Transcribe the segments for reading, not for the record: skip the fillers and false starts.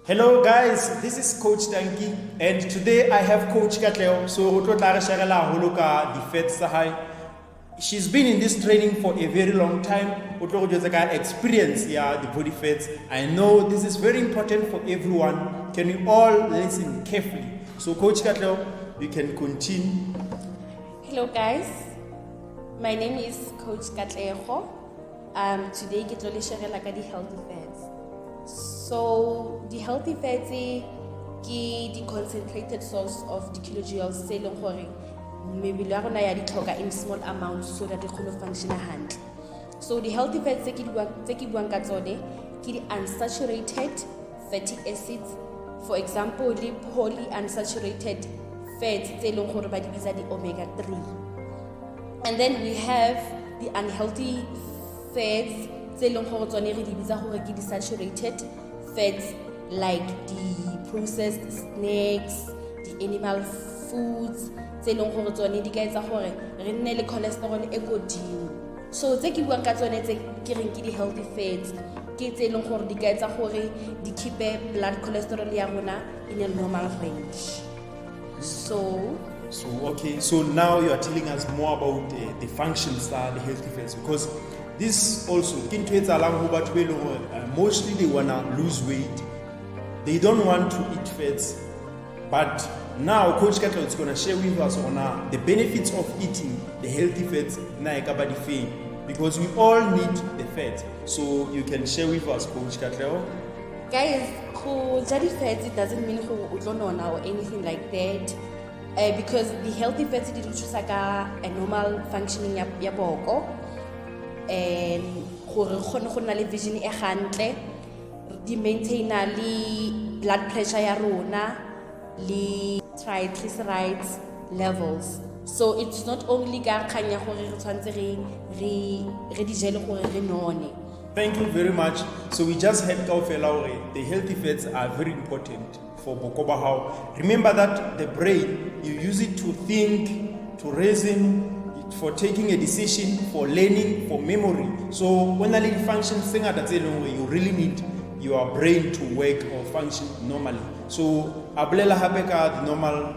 Hello guys, this is Coach Tanki and today I have Coach Katleo. So o tlo tla re sharela haholo ka di-fats tsa hae. She's been in this training for a very long time. O tlo go jwetsa ka experience ya the body fats. I know this is very important for everyone. Can we all listen carefully? So Coach Katleo, you can continue. Hello guys, my name is Coach Katlego. Today ke tlo le sharela ka di-healthy fats. So the healthy fats ke di concentrated source of di kilojoules tse e leng gore mebele ya rona ya di tlhoka in small amounts so that di kgone go functiona hantle. So the healthy fats tse ke buang ka tsone ke di unsaturated fatty acids, for example le polyunsaturated fats tse e leng gore ba di bitsa di omega 3. And then we have the unhealthy fats tse e leng gore tsone re di bitsa gore ke di-saturated fats, like the processed snacks, the animal foods tse e leng gore tsone di ka etsa gore re nne le cholesterol e kodimo. So tse ke buang ka tsone tse ke reng ke di-healthy fats ke tse e leng gore di ka etsa gore di keepe blood cholesterol ya rona in a normal range. So So okay, so now you are telling us more about the functions tsa the healthy fats, because this also ke ntho e etsahalang ho batho ba e leng hore mostly they wanna lose weight. They don't want to eat fats. But now Coach Katlego is gonna share with us on the benefits of eating the healthy fats na e ka ba difeng, because we all need the fats. So you can share with us, Coach Katlego. Guys, go ja di-fats, it doesn't mean gore o tlo nona or anything like that, because the healthy fats di re thusa ka a normal functioning ya boko and gore re kgone go nna le vision e gantle, di maintaina le blood pressure ya rona le triglycerides levels. So it's not only ka kgang ya gore re tshwanetse re di jele gore re none. Thank you very much. So we just heard kaofela hore the healthy fats are very important for boko ba hao. Remember that the brain, you use it to think, to reason, for taking a decision, for learning, for memory. So when le di-functions tse ngata tse leng hore you really need your brain to work or function normally. So a bolela hape ka the normal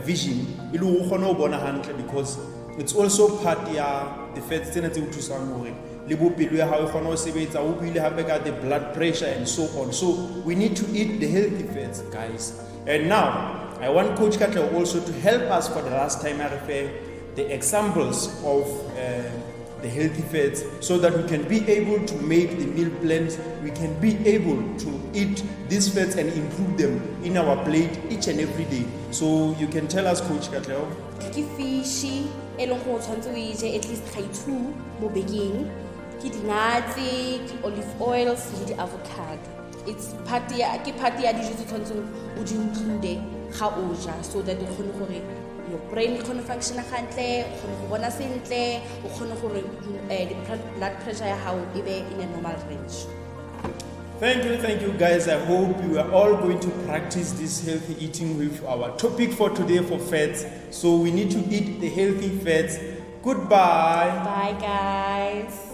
vision e le hore o kgone ho bona hantle, because it's also part ya the fats tsena tse o thusang hore le bopelo ya hao e kgone ho sebetsa. O buile hape ka the blood pressure and so on. So we need to eat the healthy fats, guys. And now I want Coach Katlego also to help us for the last time a re fe the examples of the healthy fats so that we can be able to make the meal plans, we can be able to eat these fats and include them in our plate each and every day. So you can tell us, Coach Katlego. Ke fish e leng gore o tshwanetse o e je at least ga two mo bekeng, ke di-nuts, ke olive oils le di-avocado. It's part ya ke part ya dijo tse tshwanetseng o di include ga o ja so that o kgone gore your brain e kgone functiona gantle, o kgone go bona sentle, o kgone gore the blood pressure ya gago e be in a normal range. Thank you, guys. I hope you are all going to practice this healthy eating with our topic for today for fats. So we need to eat the healthy fats. Goodbye. Bye, guys.